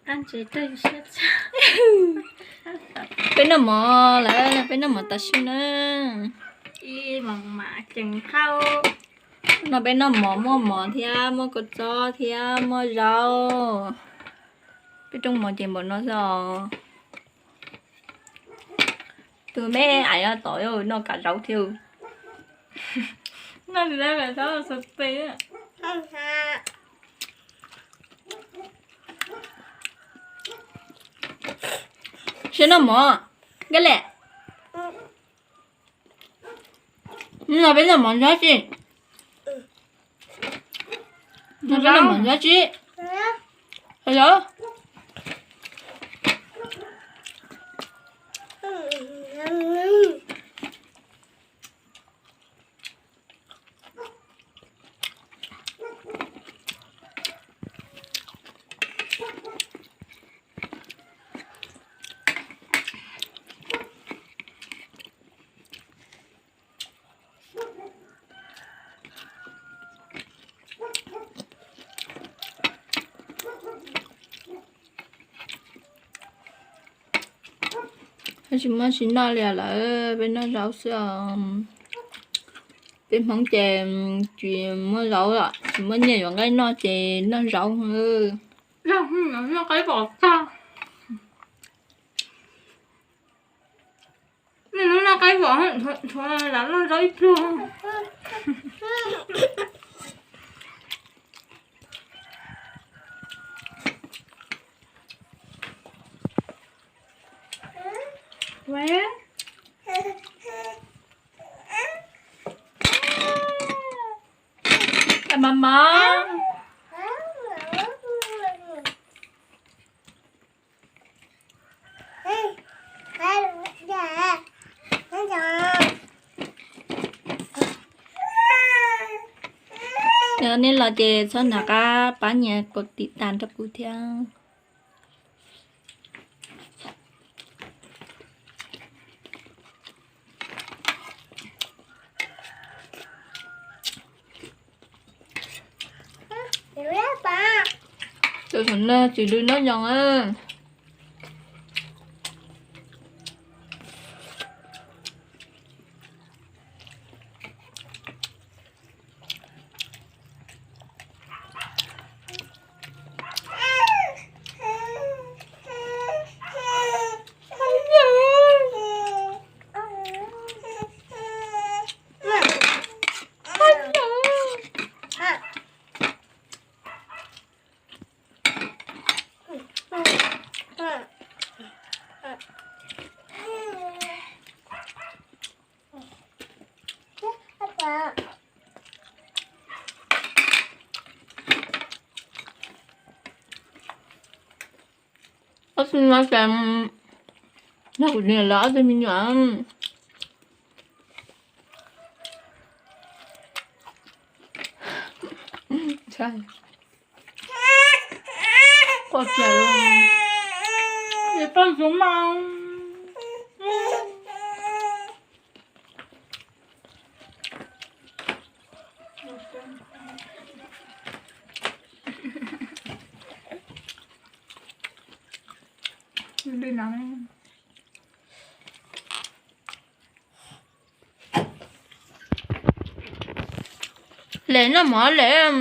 Peb noj mov lawm, peb noj mov tas su na. No peb noj mov, muaj mov thiab muaj kua txob thiab muaj zaub. Peb rooj mov ces npaum no xwb os. Tus me aiv no tom noj kav zaub thiab. Siab noj mov, Nkaj Lis. No peb noj mov ntxob tsi. No peb noj mov ntxob tsi. Hello. Tsis muaj tsis noj li lawm, peb noj zaub xwb os. Peb Hmoob ces tsis muaj zaub, tsis muaj nyiaj yuav nqaij noj ces noj zaub. Noj qaib vom, tshuav lav loj zaub ib pluag. Yog nej los ces txhob nco qab pab nias kos tim tas rau kuv thiab. Tus saum no tsis lwj noj nyoos na. Ob tug no ces nrog kuv niam lawv ob tug me nyuam. Quaj kiag li. Poj ntxoog mas. Lem noj mov lem.